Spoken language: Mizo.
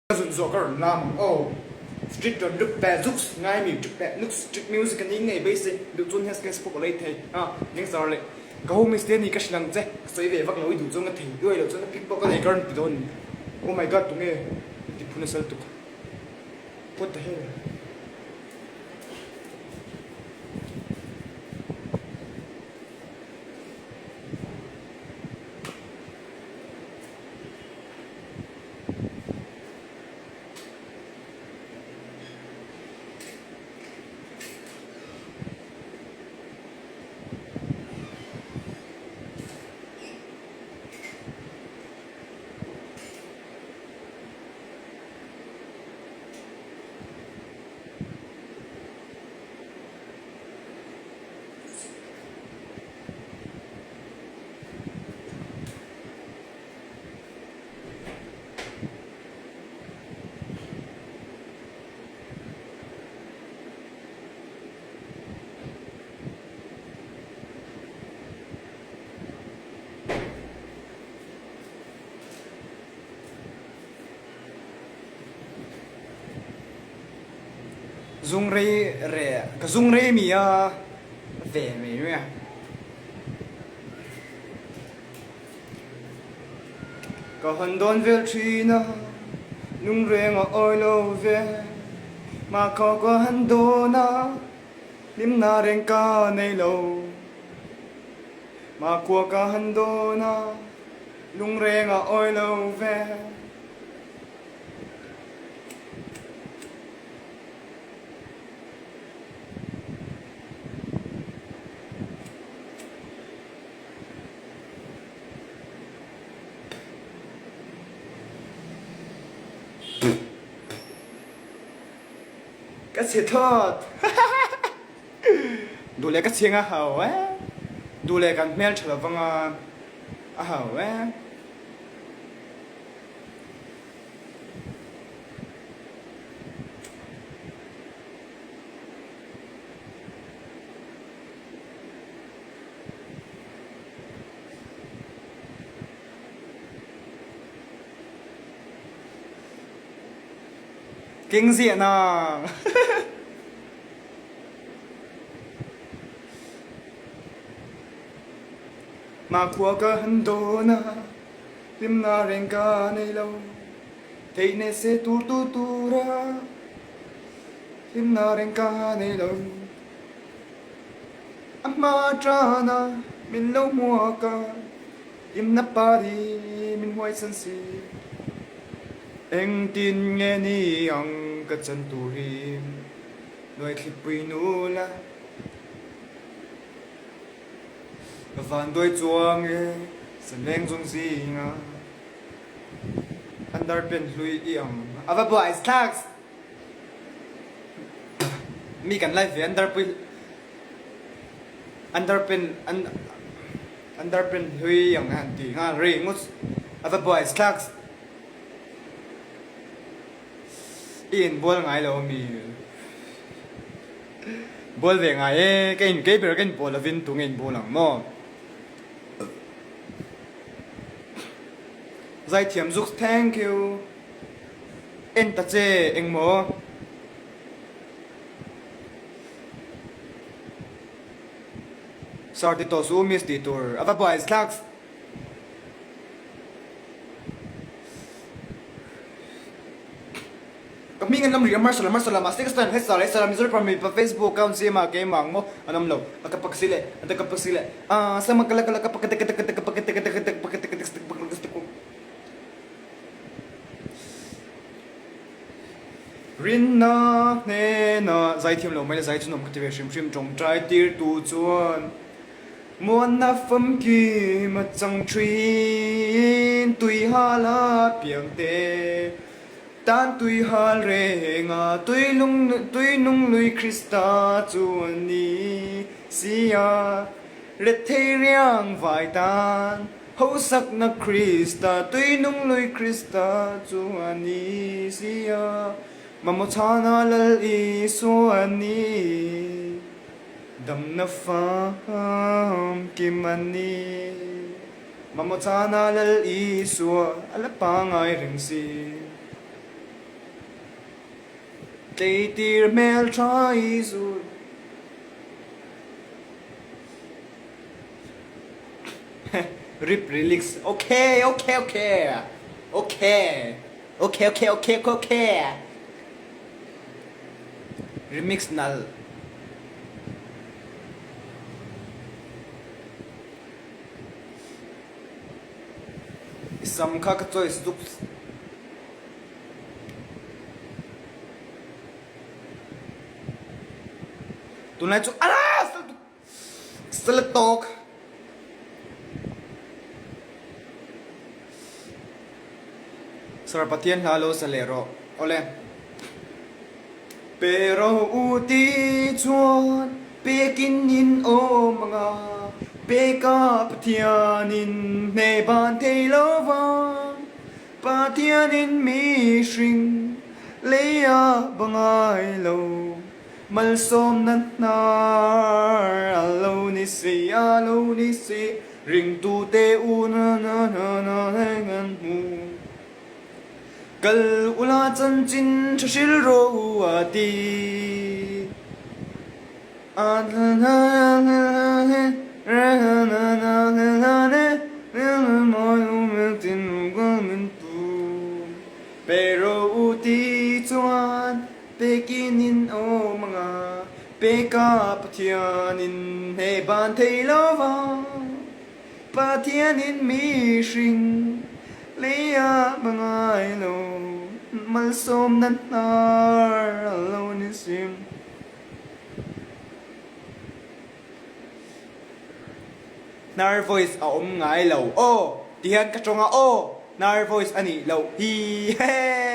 Ka zun zawh ka rawn lam ang aw. Street rawn lut peh zuks ngai mi ṭut peh luks street music a ni ngei beisei duh chuan hian sketch pawh ka lei thei a ning zar leh ka home stay a ni ka hrilh ang che ka sawi ve vak lo i duh chuan ka thei duai loh chuan a pic pawh ka nei ka rawn ti dawn a ni oh my god tunge ka ti phu nasa lutuk what the hell. Zung rei re ka zung rei mi a ve mai mai a. Ka han dawn vel thin a, nung reng a awi lo ve. Mah khaw ka han dawn a, hlimna reng ka nei lo. Mah khua ka han dawn a, lung reng a awi lo ve. Ka chhe thawt. Duh leh ka chhing a hau e. Duh leh kan hmel tha lovang a a hau e. Keng ziah na. Hmakhua ka han dawn a, hlimna reng ka nei lo. Theih ne se tur tu tura hlimna reng ka nei lo. A hma tana min lo hmuak a, hlimna pari min huaisan si. Engtin nge ni ang ka chan turin nuaithlipui nula ka vanduai chuang e sanleng zawng zinga underpant hlui i ang a va buai thlak. Mi kan live ve underpui underpant underpant hlui ang han ti nghal ri ngut a va buai thlak i inbual ngai lo ami bual ve ngai e ka in kei ber ka inbual lovin tunge inbual ang maw zaithiam zuk thank you. En ta che engmaw? Sir ti tawh suh u miss tih tur a va buai thlak. Ka hming an lam rih a Marshal a Marshal a mahse ka stand hesar hesar a Mizoram mipa Facebook account siam a keimah ang maw an awm lo a ka pak si leh a ka pak si leh a sama ka la ka la ka pak ka ka ka pak ka ka ka pak ka ka ka Rinna hnena zaithiam lo mai la zai chu nuam ka ti ve hrim hrim tawngtai tirtu chuan muanna famkim a chang thin tui hal a piang te tan tui hal reng a tui lung tui nung lui Krista chu a ni si a rethei riang vai tan Hosakna Krista, tuinung lui Krista chu a ni si a, mamawh chhana Lal Isua a ni, damna famkim a ni. Mamawh chhana Lal Isua a la pangai reng si. Tleitir hmeltha i zul. Rip relix ok ok ok ok ok ok ok ok Remix nalh. I sam kha ka choice duk. Tunlai chu a sal tawk. Sir Pathian hla lo sa leh rawh. Awle. Pe ro u ti chuan pekin in awm anga peka Pathianin hne ban thei lo vang. Pathianin mihring lei a ba ngai lo, malsawmna hnar a lo ni si, a lo ni si, ringtute u na na na na reng an hmu. Kal ula chanchin tha hrilh rawh u a ti. Chuan pekin in awm anga peka Pathianin hne ban thei lo va, Pathianin mihring leia ba ngai lo, malsawmna hnar a lo ni sim. Hnar voice a awm ngai lo aw ti hian ka tawng a aw hnar voice a nih loh hi hehe.